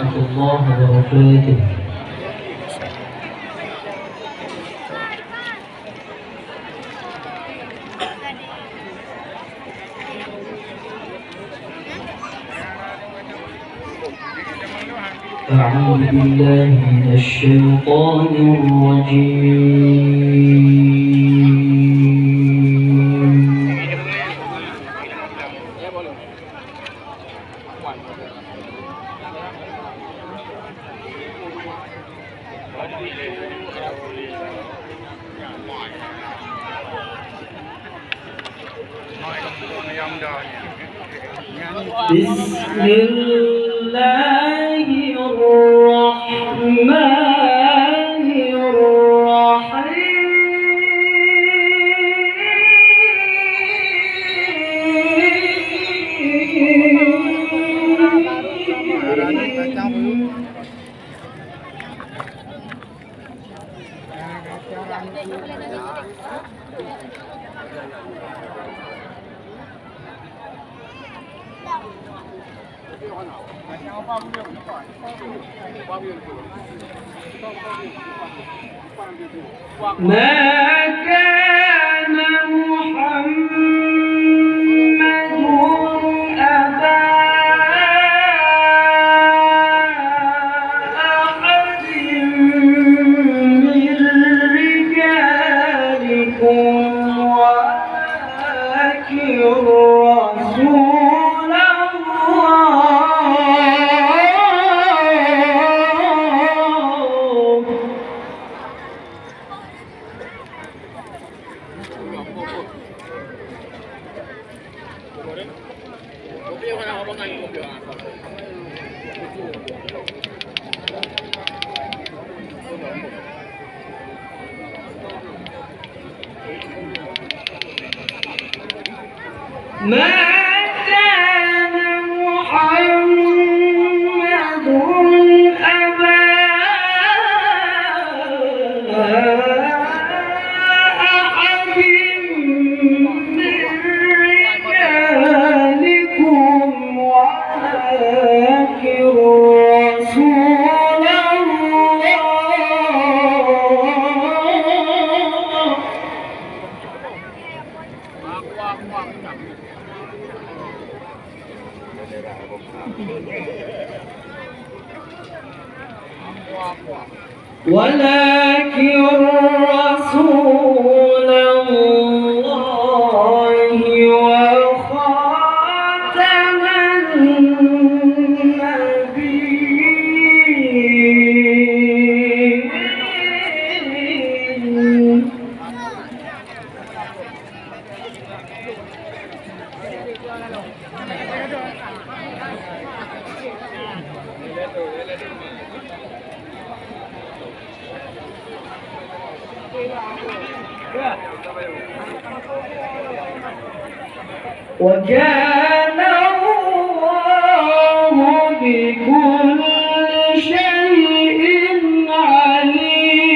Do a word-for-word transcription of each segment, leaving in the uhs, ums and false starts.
ورحمة الله وبركاته. أعوذ بالله من الشيطان الرجيم. بسم الله الرحمن الرحيم. ما كان محمد أبا أحد من رجالكم ولكن رسول الله. ما كان محمد أبا أحد من رجالكم ولكن رسول الله. ولكن رسول الله وخاتم النبيين. وكان الله بكل شيء عليما.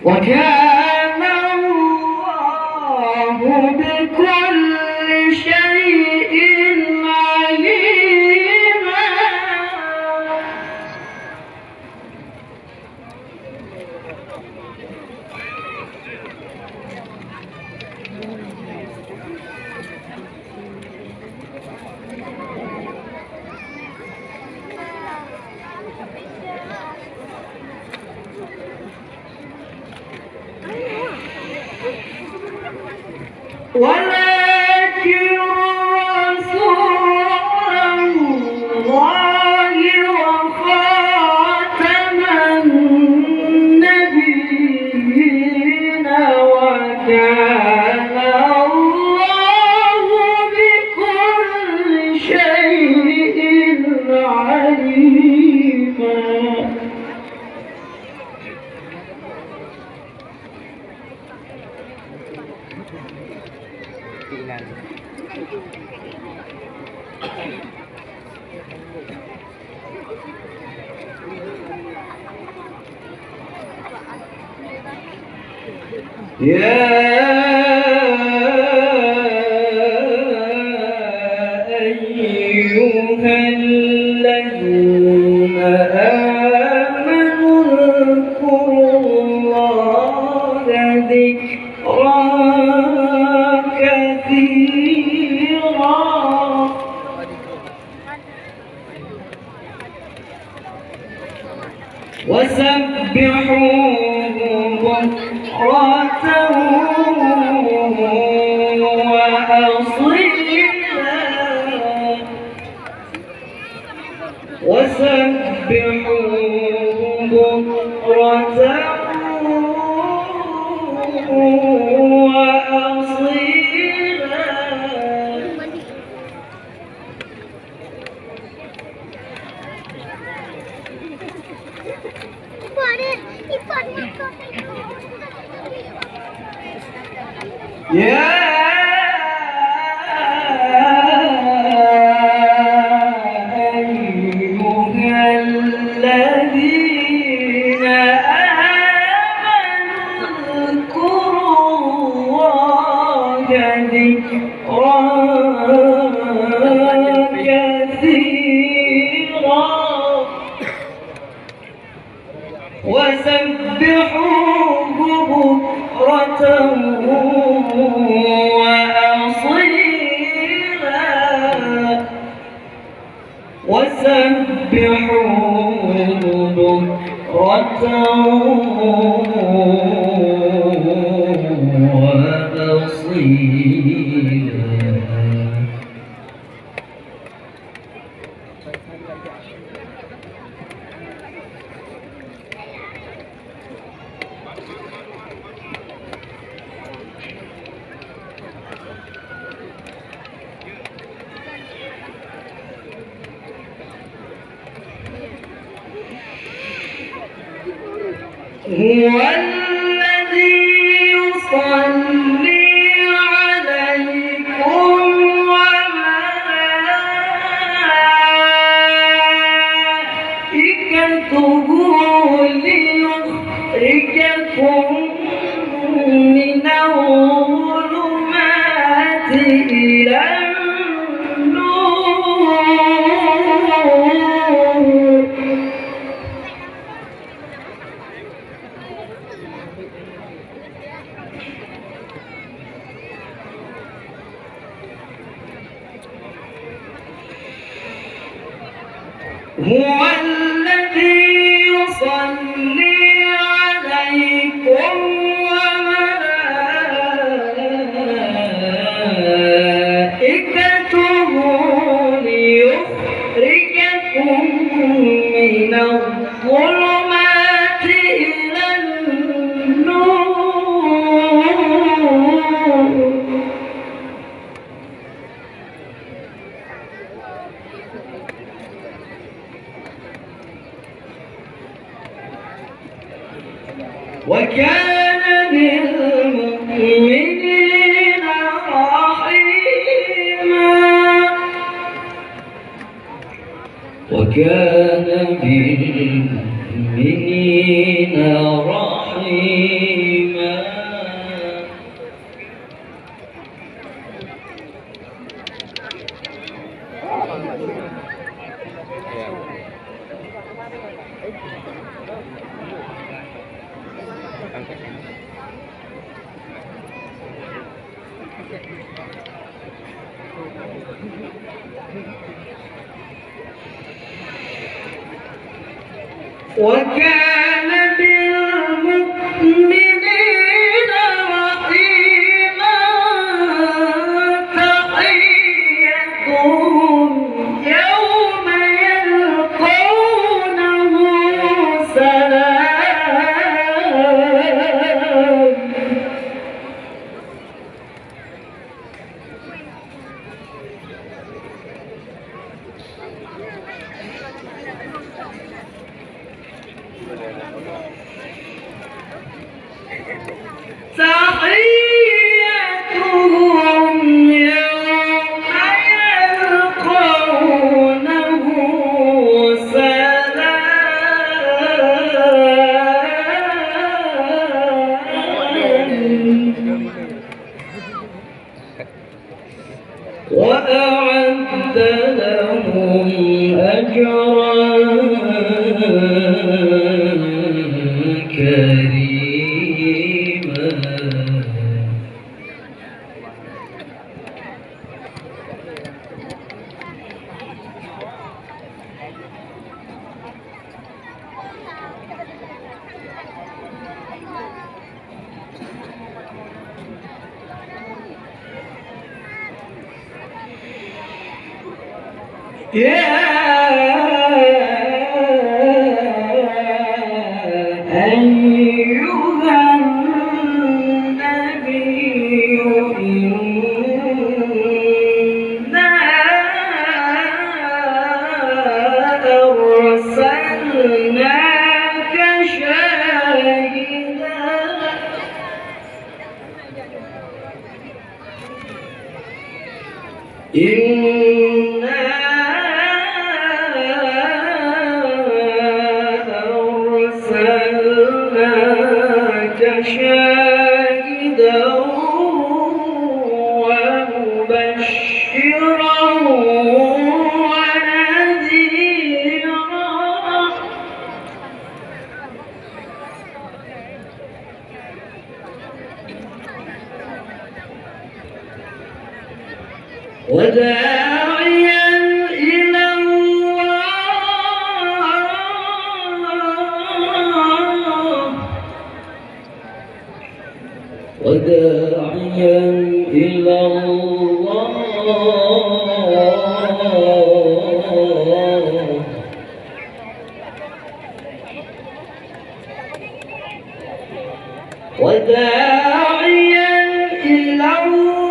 وكان الله بكل شيء عليما. ولكن رسول الله وخاتم النبيين وكان الله بكل شيء عليما. يا أيها الذين آمنوا اذكروا الله ذكرا كثيرا وسبحوه بكرة وأصيلا. وسبحوه بكرة وأصيلا. يا أيها الذين آمنوا اذكروا الله ذكرا كثيرا وسبحوه بكرة وأصيلا. وسبحوه بكرة وأصيلا. هو الذي يصلي عليكم وملائكته ليخرجكم من الظلمات إلى النور. هو الذي يصلي عليكم وملائكته ليخرجكم من الظلمات إلى النور. وكان بالمؤمنين رحيما. وكان بالمؤمنين رحيما. وكان بالمؤمنين رحيما. تحيتهم يوم يلقونه سلام. تحيتهم يوم يلقونه سلام. يا أيها النبي إنا أرسلناك شاهدا إنا أرسلناك شاهدا ومبشرا ونذيرا. وداعيا إلى الله، وداعيا إلى الله. وداعيا إلى الله.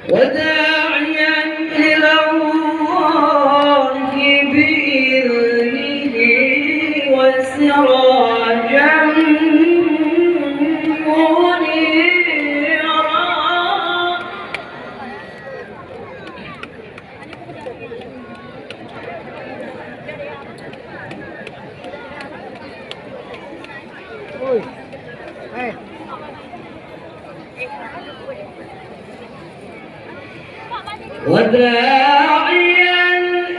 وداعيا إلى الله بإذنه وسراجا منيرا. وداعيا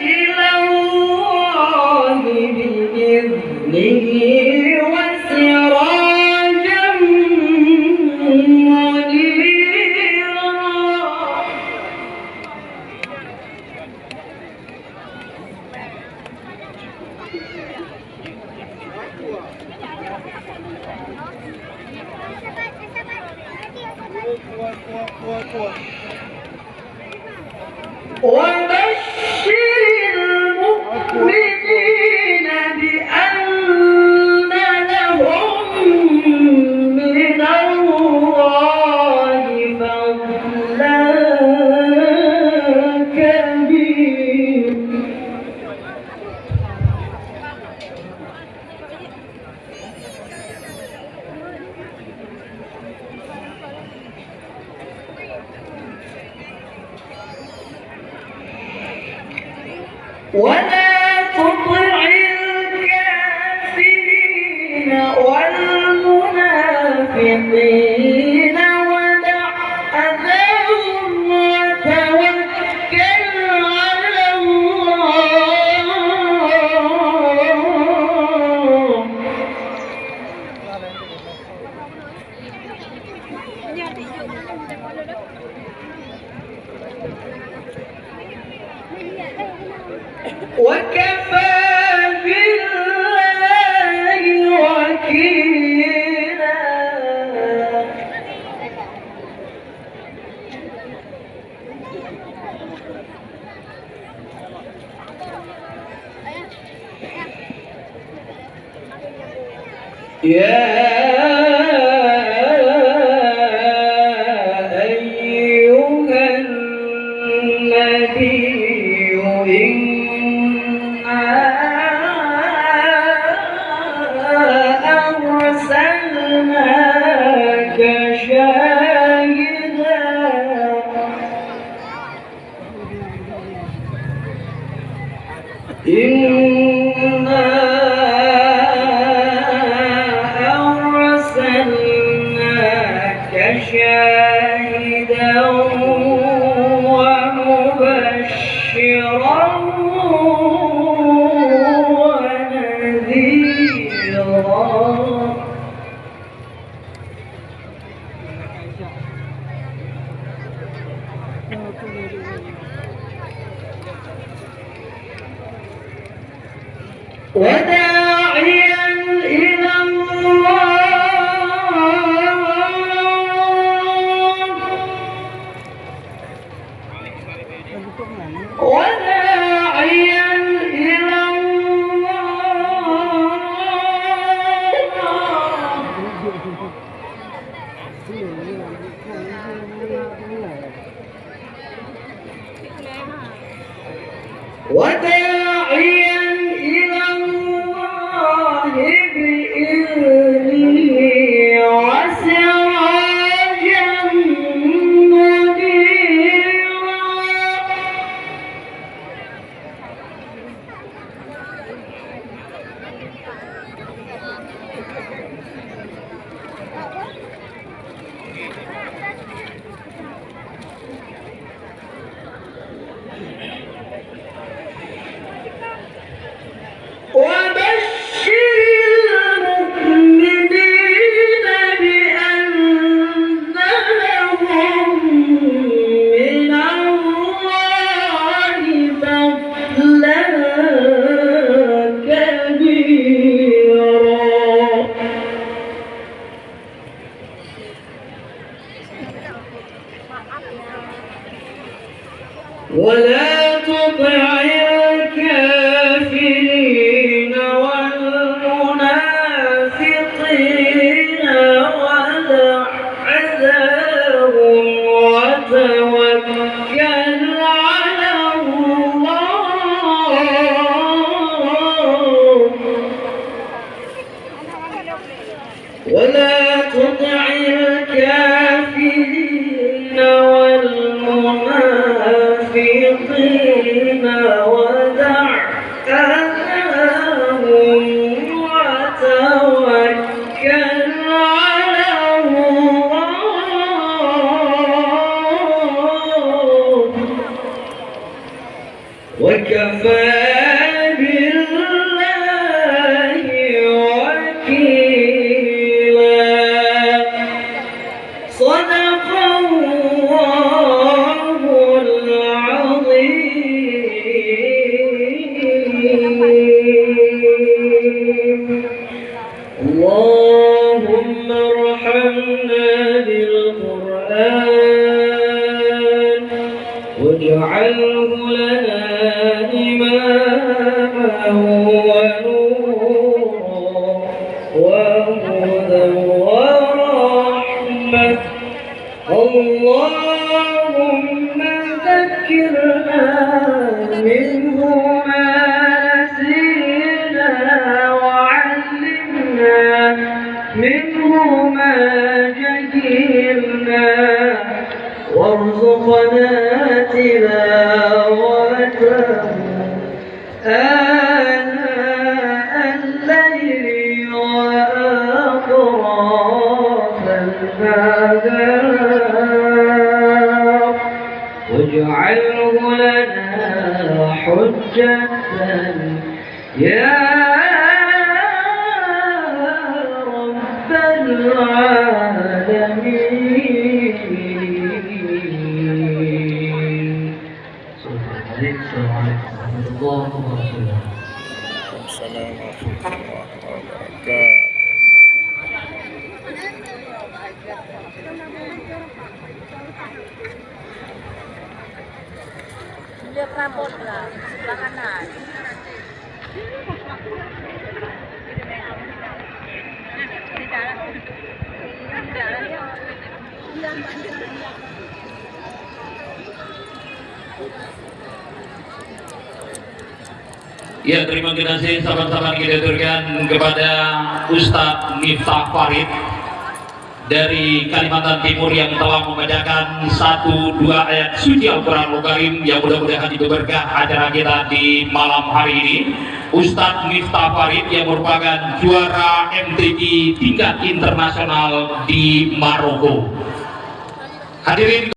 إلى الله بإذنه وسراجا منيرا. وبشر المؤمنين بأن لهم من الله فضلا كبيرا. ولا تطع الكافرين والمنافقين ودع أذاهم وتوكل على الله. وكفى بالله وكيلا. يا أيها النبي إنا أرسلناك شاهدا إنا أرسلناك شاهدا ومبشرا ونذيرا. وداعيا وداعيا إلى الله. وداعيا إلى الله بإذنه وسراجا منيرا. وبشر المؤمنين بأن لهم من الله فضلا كبيرا. ولا تطع الكافرين والمنافقين ودع أذاهم وتوكل على الله. ولا تطع الكافرين والمنافقين ودع أذاهم وتوكل على الله. وكفى بالله وكيلا. صدق الله العظيم. اللهم ارحمنا بالقرآن واجعله لنا إماما ونورا وهدى ورحمة. اللهم ذكرنا منه ما نسينا وعلمنا منه ما جهلنا وارزقنا تلاوته آناء الليل وأطراف النهار واجعله لنا حجة يا رب العالمين. Assalamualaikum warahmatullahi wabarakatuh. Waalaikumsalam warahmatullahi wabarakatuh. Dia perabot lah, sebelah kanan. Ya, terima kasih sahabat-sahabat kita aturkan kepada Ustaz Miftah Farid dari Kalimantan Timur yang telah membacakan satu dua ayat suci Al-Quranul Karim yang mudah-mudahan itu berkah acara kita di malam hari ini. Ustaz Miftah Farid yang merupakan juara M T Q tingkat internasional di Maroko. Hadirin